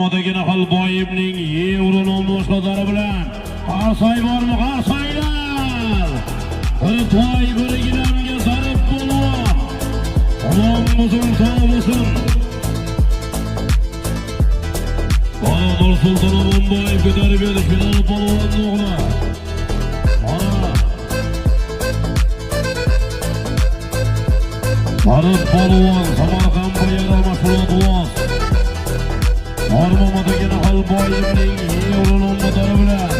Modagina Xolboyevning Yevro nomdoshlari bilan Qarsay bormi, qarsaylar? Bir toy bir gilamga zarib polvon. Omon bo'lsin, sog' bo'lsin. Mana Nursulton Omonboyev ko'tarib berdi final polvonni o'g'li. Mana Zarib polvon Samarqand boyagi mashg'ulot voz. Normamadagina Xolboyevning Yevro nomdori bilan.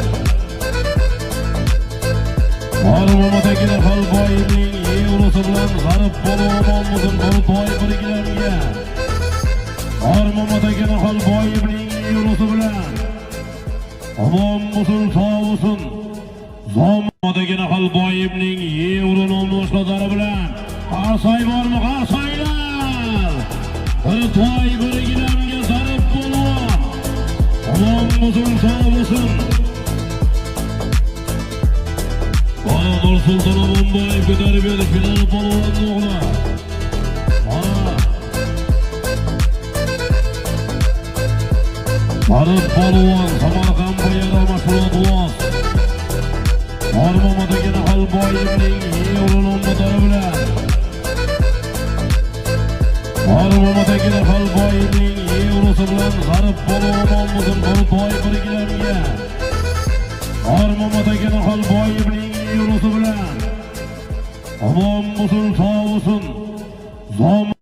Normamadagina Xolboyevning Yevrosi bilan Zarib polvon omon bo'lsin, bir toy bir gilamga. Normamadagina Xolboyevning Yevrosi bilan. Omon bo'lsin, sog' bo'lsin. Zomadagina Xolboyevning Yevro nomdoshlari bilan. Qarsay bormi, qarsaylar? Bir toy bir gilamga zarib polvon. Omon bo'lsin, sog' bo'lsin. Mana Nursulton Omonboyev ko'tarib berdi final polvonni o'g'li. Mana Zarib polvon Samarqand boyagi mashg'ulot voz. Normamadagina Xolboyevning Yevro nomdori bilan. Normamadagina Xolboyevning Yevrosi bilan Zarib polvon omon bo'lsin, bir toy bir gilamga. Normamadagina Xolboyevning Yevrosi bilan. Omon bo'lsin, sog' bo'lsin.